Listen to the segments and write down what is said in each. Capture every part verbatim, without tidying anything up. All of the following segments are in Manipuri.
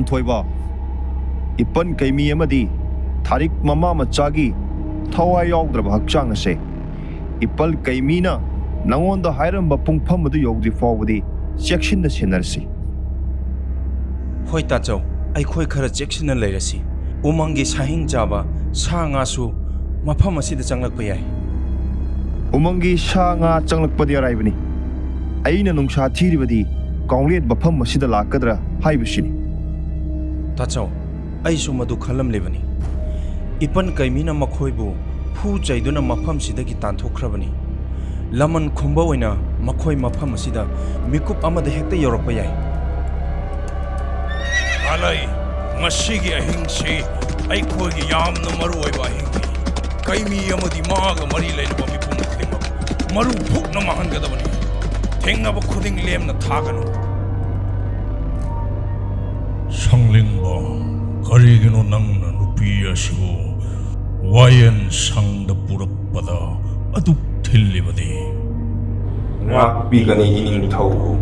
ꯊꯣꯏꯕ, ꯏꯄꯟ ꯀꯩꯃꯤ ꯑꯃꯗꯤ ꯊꯥꯔꯤꯛ ꯃꯃꯥ ꯃꯆꯥꯒꯤ ꯊꯋꯥꯏ ꯌꯥꯎꯗ꯭ꯔꯕ ꯍꯛꯆꯥꯡ ꯑꯁꯦ ꯏꯄꯟ ꯀꯩꯃꯤꯅ ꯅꯉꯣꯟꯗ ꯍꯥꯏꯔꯝꯕ ꯄꯨꯡꯐꯝ ꯑꯗꯨ ꯌꯧꯗ꯭ꯔꯤ ꯐꯥꯎꯕꯗꯤ ꯆꯦꯛꯁꯤꯟꯅ ꯁꯦꯟꯅꯔꯁꯤ꯫ ꯍꯣꯏ ꯇꯥꯆꯧ, ꯑꯩꯈꯣꯏ ꯈꯔ ꯆꯦꯛꯁꯤꯟꯅ ꯂꯩꯔꯁꯤ꯫ ꯎꯃꯪꯒꯤ ꯁꯥꯍꯤꯡ ꯆꯥꯕ ꯁꯥ ꯉꯥꯁꯨ ꯃꯐꯝ ꯑꯁꯤꯗ ꯆꯪꯂꯛꯄ ꯌꯥꯏ꯫ ꯎꯃꯪꯒꯤ ꯁꯥ ꯉꯥ ꯆꯪꯂꯛꯄꯗꯤ ꯑꯔꯥꯏꯕꯅꯤ꯫ ꯑꯩꯅ ꯅꯨꯡꯁꯥ ꯊꯤꯔꯤꯕꯗꯤ ꯀꯥꯎꯂꯦꯟ ꯃꯐꯝ ꯑꯁꯤꯗ ꯂꯥꯛꯀꯗ꯭ꯔꯥ ꯍꯥꯏꯕꯁꯤꯅꯤ꯫ ꯇꯥꯆꯧ, ꯑꯩꯁꯨ ꯃꯗꯨ ꯈꯜꯂꯝꯂꯤꯕꯅꯤ꯫ ꯏꯄꯟ ꯀꯩꯃꯤꯅ ꯃꯈꯣꯏꯕꯨ ꯐꯨ ꯆꯩꯗꯨꯅ ꯃꯐꯝꯁꯤꯗꯒꯤ ꯇꯥꯟꯊꯣꯛꯈ꯭ꯔꯕꯅꯤ꯫ ꯂꯃꯟ ꯈꯨꯝꯕ ꯑꯣꯏꯅ ꯃꯈꯣꯏ ꯃꯐꯝ ꯑꯁꯤꯗ ꯃꯤꯀꯨꯞ ꯑꯃꯗ ꯍꯦꯛꯇ ꯌꯧꯔꯛꯄ ꯌꯥꯏ꯫ ꯀꯥꯂꯩ, ꯉꯁꯤꯒꯤ ꯑꯍꯤꯡꯁꯤ ꯑꯩꯈꯣꯏꯒꯤ ꯌꯥꯝꯅ ꯃꯔꯨ ꯑꯣꯏꯕ ꯑꯍꯤꯡꯅꯤ꯫ ꯀꯩꯃꯤ ꯑꯃꯗꯤ ꯃꯥꯒ ꯃꯔꯤ ꯂꯩꯅꯕ ꯃꯤꯄꯨꯝ ꯈꯨꯗꯤꯡꯃꯛ ꯃꯔꯨ ꯐꯨꯛꯅ ꯃꯥꯡꯍꯟꯒꯗꯕꯅꯤ꯫ ꯊꯦꯡꯅꯕ ꯈꯨꯗꯤꯡ ꯂꯦꯝꯅ ꯊꯥꯒꯅꯨ꯫ ꯁꯪꯂꯤꯡꯕ, ꯀꯔꯤꯒꯤꯅꯣ ꯅꯪꯅ ꯅꯨꯄꯤ ꯑꯁꯤꯕꯨ ꯋꯥꯌꯦꯟ ꯁꯪꯗ ꯄꯨꯔꯛꯄꯗ ꯑꯗꯨꯛ ꯊꯤꯜꯂꯤꯕꯗꯤ? ꯉꯥꯛꯄꯤꯒꯅꯤ ꯏꯅꯤꯡꯊꯧꯕꯨ꯫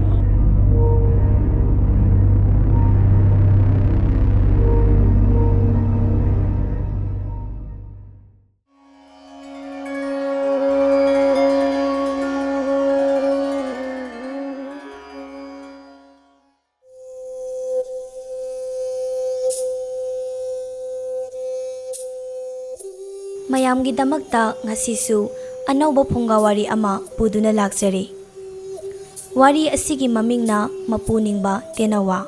ꯃꯌꯥꯝꯒꯤꯗꯃꯛꯇ ꯉꯁꯤꯁꯨ ꯑꯅꯧꯕ ꯐꯨꯡꯒꯥ ꯋꯥꯔꯤ ꯑꯃ ꯄꯨꯗꯨꯅ ꯂꯥꯛꯆꯔꯤ꯫ ꯋꯥꯔꯤ ꯑꯁꯤꯒꯤ ꯃꯃꯤꯡꯅ ꯃꯄꯨ ꯅꯤꯡꯕ ꯇꯦꯅꯋꯥ꯫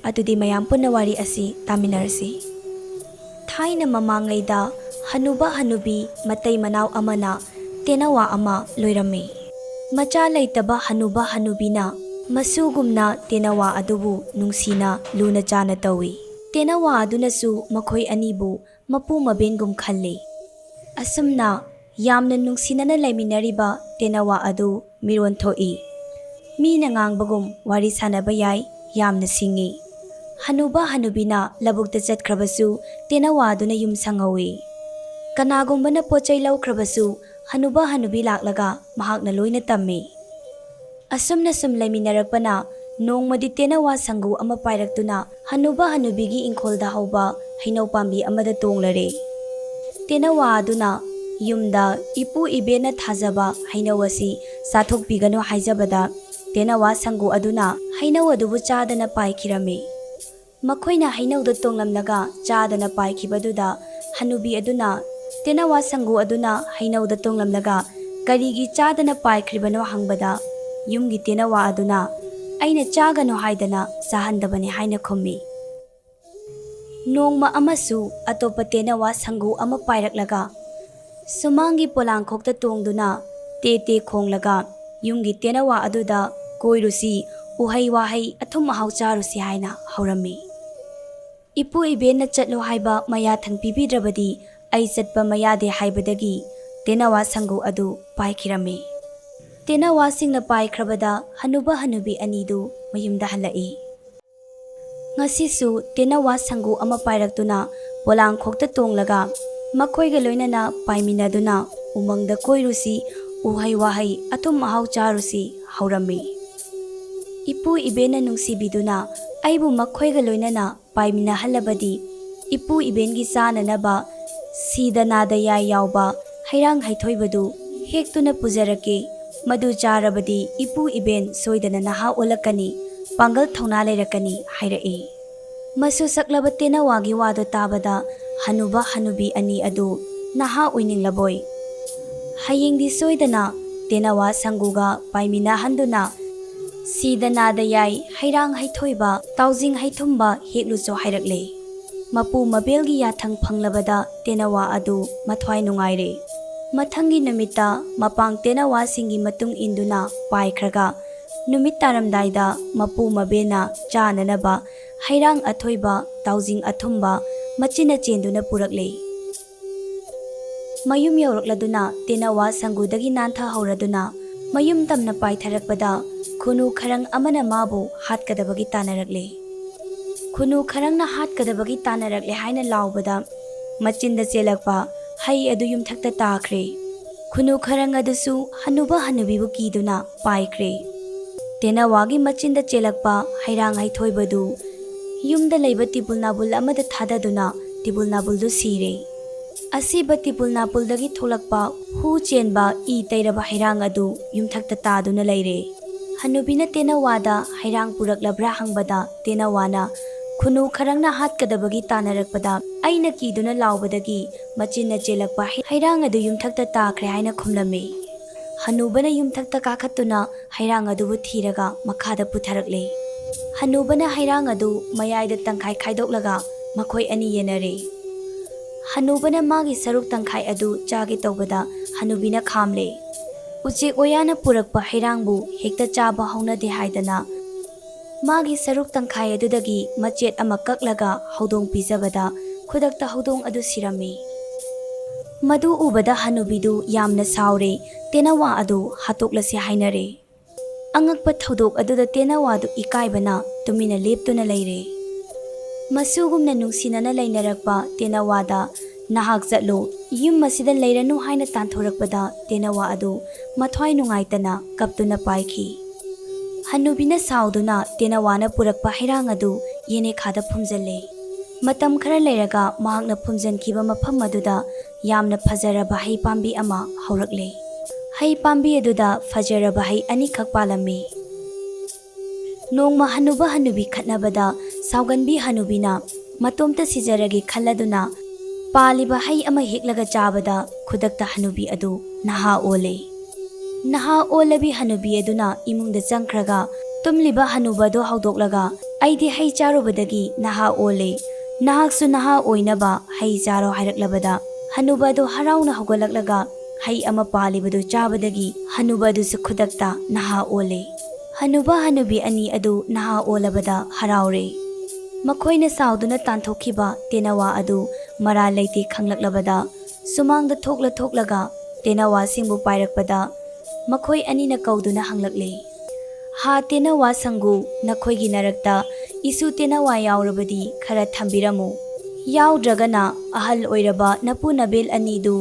ꯑꯗꯨꯗꯤ ꯃꯌꯥꯝ ꯄꯨꯟꯅ ꯋꯥꯔꯤ ꯑꯁꯤ ꯇꯥꯃꯤꯟꯅꯔꯁꯤ꯫ ꯊꯥꯏꯅ ꯃꯃꯥꯡꯉꯩꯗ ꯍꯅꯨꯕ ꯍꯅꯨꯕꯤ ꯃꯇꯩ ꯃꯅꯥꯎ ꯑꯃꯅ ꯇꯦꯅꯋꯥ ꯑꯃ ꯂꯣꯏꯔꯝꯃꯤ꯫ ꯃꯆꯥ ꯂꯩꯇꯕ ꯍꯅꯨꯕ ꯍꯅꯨꯕꯤꯅ ꯃꯁꯨꯒꯨꯝꯅ ꯇꯦꯅꯋꯥ ꯑꯗꯨꯕꯨ ꯅꯨꯡꯁꯤꯅ ꯂꯨꯅ ꯆꯥꯅ ꯇꯧꯏ꯫ ꯇꯦꯅꯋꯥ ꯑꯗꯨꯅꯁꯨ ꯃꯈꯣꯏ ꯑꯅꯤꯕꯨ ꯃꯄꯨ ꯃꯕꯦꯟꯒꯨꯝ ꯈꯜꯂꯤ꯫ ꯑꯁꯨꯝꯅ ꯌꯥꯝꯅ ꯅꯨꯡꯁꯤꯅꯅ ꯂꯩꯃꯤꯟꯅꯔꯤꯕ ꯇꯦꯅꯋꯥ ꯑꯗꯨ ꯃꯤꯔꯣꯟ ꯊꯣꯛꯏ꯫ ꯃꯤꯅ ꯉꯥꯡꯕꯒꯨꯝ ꯋꯥꯔꯤ ꯁꯥꯟꯅꯕ ꯌꯥꯏ, ꯌꯥꯝꯅ ꯁꯤꯡꯏ꯫ ꯍꯅꯨꯕ ꯍꯅꯨꯕꯤꯅ ꯂꯧꯕꯨꯛꯇ ꯆꯠꯈ꯭ꯔꯕꯁꯨ ꯇꯦꯅꯋꯥꯗꯨꯅ ꯌꯨꯝ ꯁꯪꯍꯧꯏ꯫ ꯀꯅꯥꯒꯨꯝꯕꯅ ꯄꯣꯠ ꯆꯩ ꯂꯧꯈ꯭ꯔꯕꯁꯨ ꯍꯅꯨꯕ ꯍꯅꯨꯕꯤ ꯂꯥꯛꯂꯒ ꯃꯍꯥꯛꯅ ꯂꯣꯏꯅ ꯇꯝꯃꯤ꯫ ꯑꯁꯨꯝꯅ ꯁꯨꯝ ꯂꯩꯃꯤꯟꯅꯔꯛꯄꯅ ꯅꯣꯡꯃꯗꯤ ꯇꯦꯅꯋꯥ ꯁꯪꯒꯨ ꯑꯃ ꯄꯥꯏꯔꯛꯇꯨꯅ ꯍꯅꯨꯕ ꯍꯅꯨꯕꯤꯒꯤ ꯏꯪꯈꯣꯜꯗ ꯍꯧꯕ ꯍꯩꯅꯧ ꯄꯥꯝꯕꯤ ꯑꯃꯗ ꯇꯣꯡꯂꯔꯦ꯫ ꯇꯦꯅꯋꯥ ꯑꯗꯨꯅ ꯌꯨꯝꯗ ꯏꯄꯨ ꯏꯕꯦꯟꯅ ꯊꯥꯖꯕ ꯍꯩꯅꯧ ꯑꯁꯤ ꯆꯥꯊꯣꯛꯄꯤꯒꯅꯨ ꯍꯥꯏꯖꯕꯗ, ꯇꯦꯅꯋꯥ ꯁꯪꯒꯨ ꯑꯗꯨꯅ ꯍꯩꯅꯧ ꯑꯗꯨꯕꯨ ꯆꯥꯗꯅ ꯄꯥꯏꯈꯤꯔꯝꯃꯤ꯫ ꯃꯈꯣꯏꯅ ꯍꯩꯅꯧꯗ ꯇꯣꯡꯂꯝꯂꯒ ꯆꯥꯗꯅ ꯄꯥꯏꯈꯤꯕꯗꯨꯗ, ꯍꯅꯨꯕꯤ ꯑꯗꯨꯅ ꯇꯦꯅꯋꯥ ꯁꯪꯒꯨ ꯑꯗꯨꯅ ꯍꯩꯅꯧꯗ ꯇꯣꯡꯂꯝꯂꯒ ꯀꯔꯤꯒꯤ ꯆꯥꯗꯅ ꯄꯥꯏꯈ꯭ꯔꯤꯕꯅꯣ ꯍꯪꯕꯗ, ꯌꯨꯝꯒꯤ ꯇꯦꯅꯋꯥ ꯑꯗꯨꯅ, "ꯑꯩꯅ ꯆꯥꯒꯅꯨ ꯍꯥꯏꯗꯅ ꯆꯥꯍꯟꯗꯕꯅꯤ" ꯍꯥꯏꯅ ꯈꯨꯝꯃꯤ꯫ ꯅꯣꯡꯃ ꯑꯃꯁꯨ ꯑꯇꯣꯞꯄ ꯇꯦꯅꯋꯥ ꯁꯪꯒꯨ ꯑꯃ ꯄꯥꯏꯔꯛꯂꯒ ꯁꯨꯃꯥꯡꯒꯤ ꯄꯣꯂꯥꯡꯈꯣꯛꯇ ꯇꯣꯡꯗꯨꯅ ꯇꯦ ꯇꯦ ꯈꯣꯡꯂꯒ ꯌꯨꯝꯒꯤ ꯇꯦꯅꯋꯥ ꯑꯗꯨꯗ "ꯀꯣꯏꯔꯨꯁꯤ, ꯎꯍꯩ ꯋꯥꯍꯩ ꯑꯊꯨꯝ ꯑꯍꯥꯎ ꯆꯥꯔꯨꯁꯤ" ꯍꯥꯏꯅ ꯍꯧꯔꯝꯃꯤ꯫ ꯏꯄꯨ ꯏꯕꯦꯟꯅ ꯆꯠꯂꯣ ꯍꯥꯏꯕ ꯃꯌꯥꯊꯪ ꯄꯤꯕꯤꯗ꯭ꯔꯕꯗꯤ ꯑꯩ ꯆꯠꯄ ꯃꯌꯥꯗꯦ ꯍꯥꯏꯕꯗꯒꯤ ꯇꯦꯅꯋꯥ ꯁꯪꯒꯨ ꯑꯗꯨ ꯄꯥꯏꯈꯤꯔꯝꯃꯤ꯫ ꯇꯦꯅꯋꯥꯁꯤꯡꯅ ꯄꯥꯏꯈ꯭ꯔꯕꯗ ꯍꯅꯨꯕ ꯍꯅꯨꯕꯤ ꯑꯅꯤꯗꯨ ꯃꯌꯨꯝꯗ ꯍꯜꯂꯛꯏ꯫ ꯉꯁꯤꯁꯨ ꯇꯦꯅꯋꯥ ꯁꯪꯒꯨ ꯑꯃ ꯄꯥꯏꯔꯛꯇꯨꯅ ꯄꯣꯂꯥꯡꯈꯣꯛꯇ ꯇꯣꯡꯂꯒ ꯃꯈꯣꯏꯒ ꯂꯣꯏꯅꯅ ꯄꯥꯏꯃꯤꯟꯅꯗꯨꯅ "ꯎꯃꯪꯗ ꯀꯣꯏꯔꯨꯁꯤ, ꯎꯍꯩ ꯋꯥꯍꯩ ꯑꯊꯨꯝ ꯑꯍꯥꯎ ꯆꯥꯔꯨꯁꯤ" ꯍꯧꯔꯝꯃꯤ꯫ ꯏꯄꯨ ꯏꯕꯦꯟꯅ ꯅꯨꯡꯁꯤꯕꯤꯗꯨꯅ ꯑꯩꯕꯨ ꯃꯈꯣꯏꯒ ꯂꯣꯏꯅꯅ ꯄꯥꯏꯃꯤꯟꯅꯍꯜꯂꯕꯗꯤ ꯏꯄꯨ ꯏꯕꯦꯟꯒꯤ ꯆꯥꯅꯅꯕ ꯁꯤꯗ ꯅꯥꯗ ꯌꯥꯏ ꯌꯥꯎꯕ ꯍꯩꯔꯥꯡ ꯍꯩꯊꯣꯏꯕꯗꯨ ꯍꯦꯛꯇꯨꯅ ꯄꯨꯖꯔꯛꯀꯦ꯫ ꯃꯗꯨ ꯆꯥꯔꯕꯗꯤ ꯏꯄꯨ ꯏꯕꯦꯟ ꯁꯣꯏꯗꯅ ꯅꯍꯥ ꯑꯣꯜꯂꯛꯀꯅꯤ, ꯄꯥꯡꯒꯜ ꯊꯧꯅꯥ ꯂꯩꯔꯛꯀꯅꯤ ꯍꯥꯏꯔꯛꯏ꯫ ꯃꯁꯨ ꯁꯛꯂꯕ ꯇꯦꯅꯋꯥꯒꯤ ꯋꯥꯗꯣ ꯇꯥꯕꯗ ꯍꯅꯨꯕ ꯍꯅꯨꯕꯤ ꯑꯅꯤ ꯑꯗꯨ ꯅꯍꯥ ꯑꯣꯏꯅꯤꯡꯂꯕꯣꯏ꯫ ꯍꯌꯦꯡꯗꯤ ꯁꯣꯏꯗꯅ ꯇꯦꯅꯋꯥ ꯁꯪꯒꯨꯒ ꯄꯥꯏꯃꯤꯟꯅꯍꯟꯗꯨꯅ ꯁꯤꯗ ꯅꯥꯗ ꯌꯥꯏ ꯍꯩꯔꯥꯡ ꯍꯩꯊꯣꯏꯕ ꯇꯥꯎꯖꯤꯡ ꯍꯩꯊꯨꯝꯕ ꯍꯦꯛꯂꯨꯆꯣ ꯍꯥꯏꯔꯛꯂꯦ꯫ ꯃꯄꯨ ꯃꯕꯦꯜꯒꯤ ꯌꯥꯊꯪ ꯐꯪꯂꯕꯗ ꯇꯦꯅꯋꯥ ꯑꯗꯨ ꯃꯊ꯭ꯋꯥꯏ ꯅꯨꯡꯉꯥꯏꯔꯦ꯫ ꯃꯊꯪꯒꯤ ꯅꯨꯃꯤꯠꯇ ꯃꯄꯥꯡ ꯇꯦꯅꯋꯥꯁꯤꯡꯒꯤ ꯃꯇꯨꯡ ꯏꯟꯗꯨꯅ ꯄꯥꯏꯈ꯭ꯔꯒ ꯅꯨꯃꯤꯠ ꯇꯥꯔꯝꯗꯥꯏꯗ ꯃꯄꯨ ꯃꯕꯦꯟꯅ ꯆꯥꯅꯅꯕ ꯍꯩꯔꯥꯡ ꯑꯊꯣꯏꯕ, ꯇꯥꯎꯖꯤꯡ ꯑꯊꯨꯝꯕ ꯃꯆꯤꯟꯅ ꯆꯦꯟꯗꯨꯅ ꯄꯨꯔꯛꯂꯦ꯫ ꯃꯌꯨꯝ ꯌꯧꯔꯛꯂꯗꯨꯅ ꯇꯦꯅꯋꯥ ꯁꯪꯒꯨꯗꯒꯤ ꯅꯥꯟꯊꯍꯧꯔꯗꯨꯅ ꯃꯌꯨꯝ ꯇꯝꯅ ꯄꯥꯏꯊꯔꯛꯄꯗ ꯈꯨꯅꯨ ꯈꯔꯪ ꯑꯃꯅ ꯃꯥꯕꯨ ꯍꯥꯠꯀꯗꯕꯒꯤ ꯇꯥꯟꯅꯔꯛꯂꯦ꯫ ꯈꯨꯅꯨ ꯈꯔꯪꯅ ꯍꯥꯠꯀꯗꯕꯒꯤ ꯇꯥꯟꯅꯔꯛꯂꯦ ꯍꯥꯏꯅ ꯂꯥꯎꯕꯗ ꯃꯆꯤꯟꯗ ꯆꯦꯜꯂꯛꯄ ꯍꯩ ꯑꯗꯨ ꯌꯨꯝꯊꯛꯇ ꯇꯥꯈ꯭ꯔꯦ꯫ ꯈꯨꯅꯨ ꯈꯔꯪ ꯑꯗꯨꯁꯨ ꯍꯅꯨꯕ ꯍꯅꯨꯕꯤꯕꯨ ꯀꯤꯗꯨꯅ ꯄꯥꯏꯈ꯭ꯔꯦ꯫ ꯇꯦꯅꯋꯥꯒꯤ ꯃꯆꯤꯟꯗ ꯆꯦꯜꯂꯛꯄ ꯍꯩꯔꯥꯡ ꯍꯩꯊꯣꯏꯕꯗꯨ ꯌꯨꯝꯗ ꯂꯩꯕ ꯇꯤꯕꯨꯜ ꯅꯥꯕꯨꯜ ꯑꯃꯗ ꯊꯥꯗꯗꯨꯅ ꯇꯤꯕꯨꯜ ꯅꯥꯕꯨꯜꯗꯨ ꯁꯤꯔꯦ꯫ ꯑꯁꯤꯕ ꯇꯤꯕꯨꯜ ꯅꯥꯕꯨꯜꯗꯒꯤ ꯊꯣꯛꯂꯛꯄ ꯍꯨ ꯆꯦꯟꯕ ꯏ ꯇꯩꯔꯕ ꯍꯩꯔꯥꯡ ꯑꯗꯨ ꯌꯨꯝꯊꯛꯇ ꯇꯥꯗꯨꯅ ꯂꯩꯔꯦ꯫ ꯍꯅꯨꯕꯤꯅ ꯇꯦꯅꯋꯥꯗ ꯍꯩꯔꯥꯡ ꯄꯨꯔꯛꯂꯕ꯭ꯔꯥ ꯍꯪꯕꯗ ꯇꯦꯅꯋꯥꯅ ꯈꯨꯅꯨ ꯈꯔꯪꯅ ꯍꯥꯠꯀꯗꯕꯒꯤ ꯇꯥꯟꯅꯔꯛꯄꯗ ꯑꯩꯅ ꯀꯤꯗꯨꯅ ꯂꯥꯎꯕꯗꯒꯤ ꯃꯆꯤꯟꯅ ꯆꯦꯜꯂꯛꯄ ꯍꯩ-, ꯍꯩꯔꯥꯡ ꯑꯗꯨ ꯌꯨꯝꯊꯛꯇ ꯇꯥꯈ꯭ꯔꯦ ꯍꯥꯏꯅ ꯈꯨꯝꯂꯝꯃꯤ꯫ ꯍꯅꯨꯕꯅ ꯌꯨꯝꯊꯛꯇ ꯀꯥꯈꯠꯇꯨꯅ ꯍꯩꯔꯥꯡ ꯑꯗꯨꯕꯨ ꯊꯤꯔꯒ ꯃꯈꯥꯗ ꯄꯨꯊꯔꯛꯂꯦ꯫ ꯍꯅꯨꯕꯅ ꯍꯩꯔꯥꯡ ꯑꯗꯨ ꯃꯌꯥꯏꯗ ꯇꯪꯈꯥꯏ ꯈꯥꯏꯗꯣꯛꯂꯒ ꯃꯈꯣꯏ ꯑꯅꯤ ꯌꯦꯟꯅꯔꯦ꯫ ꯍꯅꯨꯕꯅ ꯃꯥꯒꯤ ꯁꯔꯨꯛ ꯇꯪꯈꯥꯏ ꯑꯗꯨ ꯆꯥꯒꯦ ꯇꯧꯕꯗ ꯍꯅꯨꯕꯤꯅ ꯈꯥꯝꯂꯦ꯫ ꯎꯆꯦꯛ ꯑꯣꯌꯥꯅ ꯄꯨꯔꯛꯄ ꯍꯩꯔꯥꯡꯕꯨ ꯍꯦꯛꯇ ꯆꯥꯕ ꯍꯧꯅꯗꯦ ꯍꯥꯏꯗꯅ ꯃꯥꯒꯤ ꯁꯔꯨꯛ ꯇꯪꯈꯥꯏ ꯑꯗꯨꯗꯒꯤ ꯃꯆꯦꯠ ꯑꯃ ꯀꯛꯂꯒ ꯍꯧꯗꯣꯡ ꯄꯤꯖꯕꯗ ꯈꯨꯗꯛꯇ ꯍꯧꯗꯣꯡ ꯑꯗꯨ ꯁꯤꯔꯝꯃꯤ꯫ ꯃꯗꯨ ꯎꯕꯗ ꯍꯅꯨꯕꯤꯗꯨ ꯌꯥꯝꯅ ꯁꯥꯎꯔꯦ꯫ ꯇꯦꯅꯋꯥ ꯑꯗꯨ ꯍꯥꯠꯇꯣꯛꯂꯁꯤ ꯍꯥꯏꯅꯔꯦ꯫ ꯑꯉꯛꯄ ꯊꯧꯗꯣꯛ ꯑꯗꯨꯗ ꯇꯦꯅꯋꯥꯗꯨ ꯏꯀꯥꯏꯕꯅ ꯇꯨꯃꯤꯟꯅ ꯂꯦꯞꯇꯨꯅ ꯂꯩꯔꯦ꯫ ꯃꯁꯨꯒꯨꯝꯅ ꯅꯨꯡꯁꯤꯅꯅ ꯂꯩꯅꯔꯛꯄ ꯇꯦꯅꯋꯥꯗ "ꯅꯍꯥꯛ ꯆꯠꯂꯨ, ꯌꯨꯝ ꯑꯁꯤꯗ ꯂꯩꯔꯅꯨ" ꯍꯥꯏꯅ ꯇꯥꯟꯊꯣꯔꯛꯄꯗ ꯇꯦꯅꯋꯥ ꯑꯗꯨ ꯃꯊ꯭ꯋꯥꯏ ꯅꯨꯡꯉꯥꯏꯇꯅ ꯀꯞꯇꯨꯅ ꯄꯥꯏꯈꯤ꯫ ꯍꯅꯨꯕꯤꯅ ꯁꯥꯎꯗꯨꯅ ꯇꯦꯅꯋꯥꯅ ꯄꯨꯔꯛꯄ ꯍꯩꯔꯥꯡ ꯑꯗꯨ ꯌꯦꯅꯦꯈꯥꯗ ꯐꯨꯝꯖꯤꯜꯂꯦ꯫ ꯃꯇꯝ ꯈꯔ ꯂꯩꯔꯒ ꯃꯍꯥꯛꯅ ꯐꯨꯝꯖꯤꯟꯈꯤꯕ ꯃꯐꯝ ꯑꯗꯨꯗ ꯌꯥꯝꯅ ꯐꯖꯔꯕ ꯍꯩ ꯄꯥꯝꯕꯤ ꯑꯃ ꯍꯧꯔꯛꯂꯦ꯫ ꯍꯩ ꯄꯥꯝꯕꯤ ꯑꯗꯨꯗ ꯐꯖꯔꯕ ꯍꯩ ꯑꯅꯤꯈꯛ ꯄꯥꯜꯂꯝꯃꯤ꯫ ꯅꯣꯡꯃ ꯍꯅꯨꯕ ꯍꯅꯨꯕꯤ ꯈꯠꯅꯕꯗ ꯁꯥꯎꯒꯟꯕꯤ ꯍꯅꯨꯕꯤꯅ ꯃꯇꯣꯝꯇ ꯁꯤꯖꯔꯒꯦ ꯈꯜꯂꯗꯨꯅ ꯄꯥꯜꯂꯤꯕ ꯍꯩ ꯑꯃ ꯍꯦꯛꯂꯒ ꯆꯥꯕꯗ ꯈꯨꯗꯛꯇ ꯍꯅꯨꯕꯤ ꯑꯗꯨ ꯅꯍꯥ ꯑꯣꯜꯂꯦ꯫ ꯅꯍꯥ ꯑꯣꯜꯂꯕꯤ ꯍꯅꯨꯕꯤ ꯑꯗꯨꯅ ꯏꯃꯨꯡꯗ ꯆꯪꯈ꯭ꯔꯒ ꯇꯨꯝꯂꯤꯕ ꯍꯅꯨꯕꯗꯨ ꯍꯧꯗꯣꯛꯂꯒ, "ꯑꯩꯗꯤ ꯍꯩ ꯆꯥꯔꯨꯕꯗꯒꯤ ꯅꯍꯥ ꯑꯣꯜꯂꯦ꯫ ꯅꯍꯥꯛꯁꯨ ꯅꯍꯥ ꯑꯣꯏꯅꯕ ꯍꯩ ꯆꯥꯔꯣ" ꯍꯥꯏꯔꯛꯂꯕꯗ ꯍꯅꯨꯕ ꯑꯗꯨ ꯍꯔꯥꯎꯅ ꯍꯧꯒꯠꯂꯛꯂꯒ ꯍꯩ ꯑꯃ ꯄꯥꯜꯂꯤꯕꯗꯨ ꯆꯥꯕꯗꯒꯤ ꯍꯅꯨꯕ ꯑꯗꯨꯁꯨ ꯈꯨꯗꯛꯇ ꯅꯍꯥ ꯑꯣꯜꯂꯦ꯫ ꯍꯅꯨꯕ ꯍꯅꯨꯕꯤ ꯑꯅꯤ ꯑꯗꯨ ꯅꯍꯥ ꯑꯣꯜꯂꯕꯗ ꯍꯔꯥꯎꯔꯦ꯫ ꯃꯈꯣꯏꯅ ꯁꯥꯎꯗꯨꯅ ꯇꯥꯟꯊꯣꯛꯈꯤꯕ ꯇꯦꯅꯋꯥ ꯑꯗꯨ ꯃꯔꯥꯜ ꯂꯩꯇꯦ ꯈꯪꯂꯛꯂꯕꯗ ꯁꯨꯃꯥꯡꯗ ꯊꯣꯛꯂ ꯊꯣꯛꯂꯒ ꯇꯦꯅꯋꯥꯁꯤꯡꯕꯨ ꯄꯥꯏꯔꯛꯄꯗ ꯃꯈꯣꯏ ꯑꯅꯤꯅ ꯀꯧꯗꯨꯅ ꯍꯪꯂꯛꯂꯦ, "ꯍꯥ ꯇꯦꯅꯋꯥ ꯁꯪꯒꯨ, ꯅꯈꯣꯏꯒꯤ ꯅꯔꯛꯇ ꯏꯁꯨ ꯇꯦꯅꯋꯥ ꯌꯥꯎꯔꯕꯗꯤ ꯈꯔ ꯊꯝꯕꯤꯔꯝꯃꯨ꯫ ꯌꯥꯎꯗ꯭ꯔꯒꯅ ꯑꯍꯜ ꯑꯣꯏꯔꯕ ꯅꯄꯨ ꯅꯕꯦꯜ ꯑꯅꯤꯗꯨ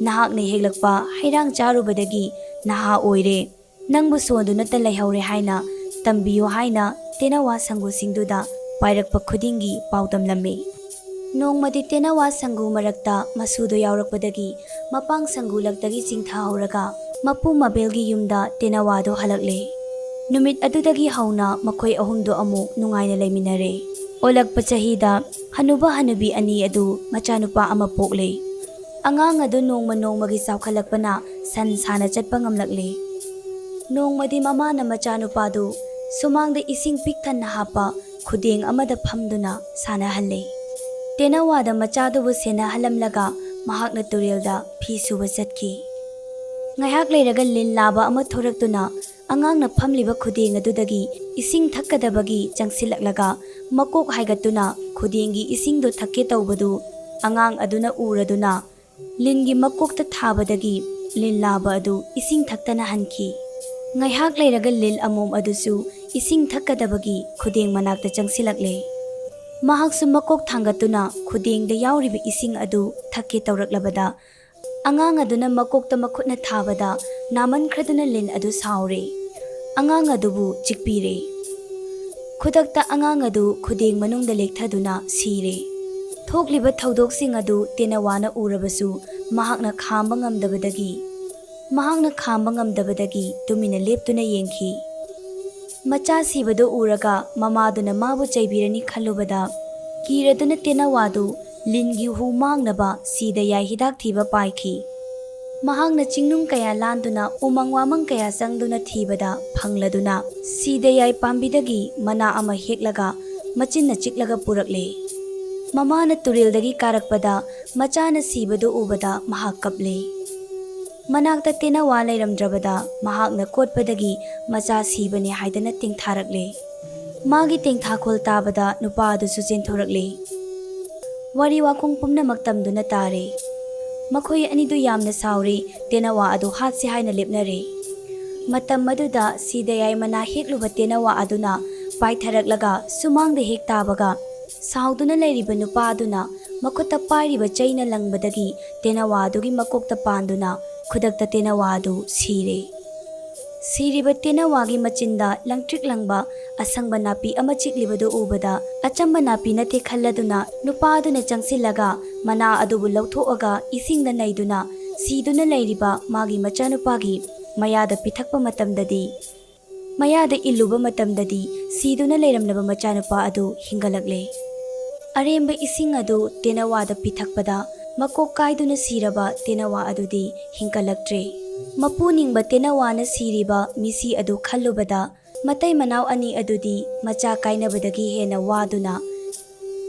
ꯅꯍꯥꯛꯅ ꯍꯦꯛꯂꯛꯄ ꯍꯩꯔꯥꯡ ꯆꯥꯔꯨꯕꯗꯒꯤ ꯅꯍꯥ ꯑꯣꯏꯔꯦ꯫ ꯅꯪꯕꯨ ꯁꯣꯟꯗꯨꯅꯇ ꯂꯩꯍꯧꯔꯦ ꯍꯥꯏꯅ ꯇꯝꯕꯤꯌꯨ ꯍꯥꯏꯅ ꯇꯦꯅꯋꯥ ꯁꯪꯒꯨꯁꯤꯡꯗꯨꯗ ꯄꯥꯏꯔꯛꯄ ꯈꯨꯗꯤꯡꯒꯤ ꯄꯥꯎ ꯇꯝꯂꯝꯃꯤ꯫ ꯅꯣꯡꯃꯗꯤ ꯇꯦꯅꯋꯥ ꯁꯪꯒꯨ ꯃꯔꯛꯇ ꯃꯁꯨꯗꯣ ꯌꯥꯎꯔꯛꯄꯗꯒꯤ ꯃꯄꯥꯡ ꯁꯪꯒꯨ ꯂꯛꯇꯒꯤ ꯆꯤꯡꯊꯍꯧꯔꯒ ꯃꯄꯨ ꯃꯕꯦꯜꯒꯤ ꯌꯨꯝꯗ ꯇꯦꯅꯋꯥꯗꯣ ꯍꯜꯂꯛꯂꯦ꯫ ꯅꯨꯃꯤꯠ ꯑꯗꯨꯗꯒꯤ ꯍꯧꯅ ꯃꯈꯣꯏ ꯑꯍꯨꯝꯗꯣ ꯑꯃꯨꯛ ꯅꯨꯡꯉꯥꯏꯅ ꯂꯩꯃꯤꯟꯅꯔꯦ꯫ ꯑꯣꯜꯂꯛꯄ ꯆꯍꯤꯗ ꯍꯅꯨꯕ ꯍꯅꯨꯕꯤ ꯑꯅꯤ ꯑꯗꯨ ꯃꯆꯥꯅꯨꯄꯥ ꯑꯃ ꯄꯣꯛꯂꯦ꯫ ꯑꯉꯥꯡ ꯑꯗꯨ ꯅꯣꯡꯃ ꯅꯣꯡꯃꯒꯤ ꯆꯥꯎꯈꯠꯂꯛꯄꯅ ꯁꯟ ꯁꯥꯅ ꯆꯠꯄ ꯉꯝꯂꯛꯂꯦ꯫ ꯅꯣꯡꯃꯗꯤ ꯃꯃꯥꯅ ꯃꯆꯥꯅꯨꯄꯥꯗꯨ ꯁꯨꯃꯥꯡꯗ ꯏꯁꯤꯡ ꯄꯤꯛ ꯊꯟꯅ ꯍꯥꯞꯄ ꯈꯨꯗꯦꯡ ꯑꯃꯗ ꯐꯝꯗꯨꯅ ꯁꯥꯟꯅꯍꯜꯂꯦ꯫ ꯇꯦꯅꯋꯥꯗ ꯃꯆꯥꯗꯨꯕꯨ ꯁꯦꯟꯅꯍꯜꯂꯝꯂꯒ ꯃꯍꯥꯛꯅ ꯇꯨꯔꯦꯜꯗ ꯐꯤ ꯁꯨꯕ ꯆꯠꯈꯤ꯫ ꯉꯥꯏꯍꯥꯛ ꯂꯩꯔꯒ ꯂꯤꯟ ꯂꯥꯕ ꯑꯃ ꯊꯣꯔꯛꯇꯨꯅ ꯑꯉꯥꯡꯅ ꯐꯝꯂꯤꯕ ꯈꯨꯗꯦꯡ ꯑꯗꯨꯗꯒꯤ ꯏꯁꯤꯡ ꯊꯛꯀꯗꯕꯒꯤ ꯆꯪꯁꯤꯜꯂꯛꯂꯒ ꯃꯀꯣꯛ ꯍꯥꯏꯒꯠꯇꯨꯅ ꯈꯨꯗꯦꯡꯒꯤ ꯏꯁꯤꯡꯗꯨ ꯊꯛꯀꯦ ꯇꯧꯕꯗꯨ ꯑꯉꯥꯡ ꯑꯗꯨꯅ ꯎꯔꯗꯨꯅ ꯂꯤꯟꯒꯤ ꯃꯀꯣꯛꯇ ꯊꯥꯕꯗꯒꯤ ꯂꯤꯟ ꯂꯥꯕ ꯑꯗꯨ ꯏꯁꯤꯡ ꯊꯛꯇꯅ ꯍꯟꯈꯤ꯫ ꯉꯥꯏꯍꯥꯛ ꯂꯩꯔꯒ ꯂꯤꯟ ꯑꯃꯣꯝ ꯑꯗꯨꯁꯨ ꯏꯁꯤꯡ ꯊꯛꯀꯗꯕꯒꯤ ꯈꯨꯗꯦꯡ ꯃꯅꯥꯛꯇ ꯆꯪꯁꯤꯜꯂꯛꯂꯦ꯫ ꯃꯍꯥꯛꯁꯨ ꯃꯀꯣꯛ ꯊꯥꯡꯒꯠꯇꯨꯅ ꯈꯨꯗꯦꯡꯗ ꯌꯥꯎꯔꯤꯕ ꯏꯁꯤꯡ ꯑꯗꯨ ꯊꯛꯀꯦ ꯇꯧꯔꯛꯂꯕꯗ, ꯑꯉꯥꯡ ꯑꯗꯨꯅ ꯃꯀꯣꯛꯇ ꯃꯈꯨꯠꯅ ꯊꯥꯕꯗ ꯅꯥꯃꯟꯈ꯭ꯔꯗꯨꯅ ꯂꯤꯟ ꯑꯗꯨ ꯁꯥꯎꯔꯦ꯫ ꯑꯉꯥꯡ ꯑꯗꯨꯕꯨ ꯆꯤꯛꯄꯤꯔꯦ꯫ ꯈꯨꯗꯛꯇ ꯑꯉꯥꯡ ꯑꯗꯨ ꯈꯨꯗꯦꯡ ꯃꯅꯨꯡꯗ ꯂꯦꯛꯊꯗꯨꯅ ꯁꯤꯔꯦ꯫ ꯊꯣꯛꯂꯤꯕ ꯊꯧꯗꯣꯛꯁꯤꯡ ꯑꯗꯨ ꯇꯦꯅꯋꯥꯅ ꯎꯔꯕꯁꯨ ꯃꯍꯥꯛꯅ ꯈꯥꯝꯕ ꯉꯝꯗꯕꯗꯒꯤ, ꯃꯍꯥꯛꯅ ꯈꯥꯝꯕ ꯉꯝꯗꯕꯗꯒꯤ ꯇꯨꯃꯤꯟꯅ ꯂꯦꯞꯇꯨꯅ ꯌꯦꯡꯈꯤ꯫ ꯃꯆꯥ ꯁꯤꯕꯗꯨ ꯎꯔꯒ ꯃꯃꯥꯗꯨꯅ ꯃꯥꯕꯨ ꯆꯩꯕꯤꯔꯅꯤ ꯈꯜꯂꯨꯕꯗ ꯀꯤꯔꯗꯨꯅ ꯇꯦꯅꯋꯥꯗꯨ ꯂꯤꯟꯒꯤ ꯍꯨ ꯃꯥꯡꯅꯕ ꯁꯤꯗ ꯌꯥꯏ ꯍꯤꯗꯥꯛ ꯊꯤꯕ ꯄꯥꯏꯈꯤ꯫ ꯃꯍꯥꯛꯅ ꯆꯤꯡꯅꯨꯡ ꯀꯌꯥ ꯂꯥꯟꯗꯨꯅ ꯎꯃꯪ ꯋꯥꯃꯪ ꯀꯌꯥ ꯆꯪꯗꯨꯅ ꯊꯤꯕꯗ ꯐꯪꯂꯗꯨꯅ ꯁꯤꯗ ꯌꯥꯏ ꯄꯥꯝꯕꯤꯗꯒꯤ ꯃꯅꯥ ꯑꯃ ꯍꯦꯛꯂꯒ ꯃꯆꯤꯟꯅ ꯆꯤꯛꯂꯒ ꯄꯨꯔꯛꯂꯦ꯫ ꯃꯃꯥꯅ ꯇꯨꯔꯦꯜꯗꯒꯤ ꯀꯥꯔꯛꯄꯗ ꯃꯆꯥꯅ ꯁꯤꯕꯗꯨ ꯎꯕꯗ ꯃꯍꯥꯛ ꯀꯞꯂꯦ꯫ ꯃꯅꯥꯛꯇ ꯇꯦꯅꯋꯥ ꯂꯩꯔꯝꯗ꯭ꯔꯕꯗ ꯃꯍꯥꯛꯅ ꯀꯣꯠꯄꯗꯒꯤ ꯃꯆꯥ ꯁꯤꯕꯅꯤ ꯍꯥꯏꯗꯅ ꯇꯦꯡꯊꯥꯔꯛꯂꯦ꯫ ꯃꯥꯒꯤ ꯇꯦꯡꯊꯥꯈꯣꯜ ꯇꯥꯕꯗ ꯅꯨꯄꯥ ꯑꯗꯨꯁꯨ ꯆꯦꯟꯊꯣꯔꯛꯂꯦ꯫ ꯋꯥꯔꯤ ꯋꯥꯈꯣꯡ ꯄꯨꯝꯅꯃꯛ ꯇꯝꯗꯨꯅ ꯇꯥꯔꯦ꯫ ꯃꯈꯣꯏ ꯑꯅꯤꯗꯨ ꯌꯥꯝꯅ ꯁꯥꯎꯔꯦ꯫ ꯇꯦꯅꯋꯥ ꯑꯗꯨ ꯍꯥꯠꯁꯤ ꯍꯥꯏꯅ ꯂꯦꯞꯅꯔꯦ꯫ ꯃꯇꯝ ꯑꯗꯨꯗ ꯁꯤꯗꯌꯥꯏ ꯃꯅꯥ ꯍꯦꯛꯂꯨꯕ ꯇꯦꯅꯋꯥ ꯑꯗꯨꯅ ꯄꯥꯏꯊꯔꯛꯂꯒ ꯁꯨꯃꯥꯡꯗ ꯍꯦꯛ ꯇꯥꯕꯒ, ꯁꯥꯎꯗꯨꯅ ꯂꯩꯔꯤꯕ ꯅꯨꯄꯥ ꯑꯗꯨꯅ ꯃꯈꯨꯠꯇ ꯄꯥꯏꯔꯤꯕ ꯆꯩꯅ ꯂꯪꯕꯗꯒꯤ ꯇꯦꯅꯋꯥ ꯑꯗꯨꯒꯤ ꯃꯀꯣꯛꯇ ꯄꯥꯟꯗꯨꯅ ꯈꯨꯗꯛꯇ ꯇꯦꯅꯋꯥ ꯑꯗꯨ ꯁꯤꯔꯦ꯫ ꯁꯤꯔꯤꯕ ꯇꯦꯅꯋꯥꯒꯤ ꯃꯆꯤꯟꯗ ꯂꯪꯇ꯭ꯔꯤꯛ ꯂꯪꯕ ꯑꯁꯪꯕ ꯅꯥꯄꯤ ꯑꯃ ꯆꯤꯛꯂꯤꯕꯗꯨ ꯎꯕꯗ, ꯑꯆꯝꯕ ꯅꯥꯄꯤ ꯅꯠꯇꯦ ꯈꯜꯂꯗꯨꯅ ꯅꯨꯄꯥ ꯑꯗꯨꯅ ꯆꯪꯁꯤꯜꯂꯒ ꯃꯅꯥ ꯑꯗꯨꯕꯨ ꯂꯧꯊꯣꯛꯑꯒ ꯏꯁꯤꯡꯗ ꯅꯩꯗꯨꯅ ꯁꯤꯗꯨꯅ ꯂꯩꯔꯤꯕ ꯃꯥꯒꯤ ꯃꯆꯥꯅꯨꯄꯥꯒꯤ ꯃꯌꯥꯗ ꯄꯤꯊꯛꯄ ꯃꯇꯝꯗꯗꯤ, ꯃꯌꯥꯗ ꯏꯜꯂꯨꯕ ꯃꯇꯝꯗꯗꯤ ꯁꯤꯗꯨꯅ ꯂꯩꯔꯝꯂꯕ ꯃꯆꯥꯅꯨꯄꯥ ꯑꯗꯨ ꯍꯤꯡꯒꯠꯂꯛꯂꯦ꯫ ꯑꯔꯦꯝꯕ ꯏꯁꯤꯡ ꯑꯗꯨ ꯇꯦꯅꯋꯥꯗ ꯄꯤꯊꯛꯄꯗ ꯃꯀꯣꯛ ꯀꯥꯏꯗꯨꯅ ꯁꯤꯔꯕ ꯇꯦꯅꯋꯥ ꯑꯗꯨꯗꯤ ꯍꯤꯡꯒꯠꯂꯛꯇ꯭ꯔꯦ꯫ ꯃꯄꯨ ꯅꯤꯡꯕ ꯇꯦꯅꯋꯥꯅ ꯁꯤꯔꯤꯕ ꯃꯤꯁꯤ ꯑꯗꯨ ꯈꯜꯂꯨꯕꯗ ꯃꯇꯩ ꯃꯅꯥꯎ ꯑꯅꯤ ꯑꯗꯨꯗꯤ ꯃꯆꯥ ꯀꯥꯏꯅꯕꯗꯒꯤ ꯍꯦꯟꯅ ꯋꯥꯗꯨꯅ,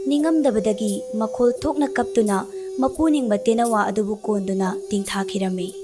ꯅꯤꯡꯉꯝꯗꯕꯗꯒꯤ ꯃꯈꯣꯜ ꯊꯣꯛꯅ ꯀꯞꯇꯨꯅ ꯃꯄꯨ ꯅꯤꯡꯕ ꯇꯦꯅꯋꯥ ꯑꯗꯨꯕꯨ ꯀꯣꯟꯗꯨꯅ ꯇꯤꯡꯊꯥꯈꯤꯔꯝꯃꯤ꯫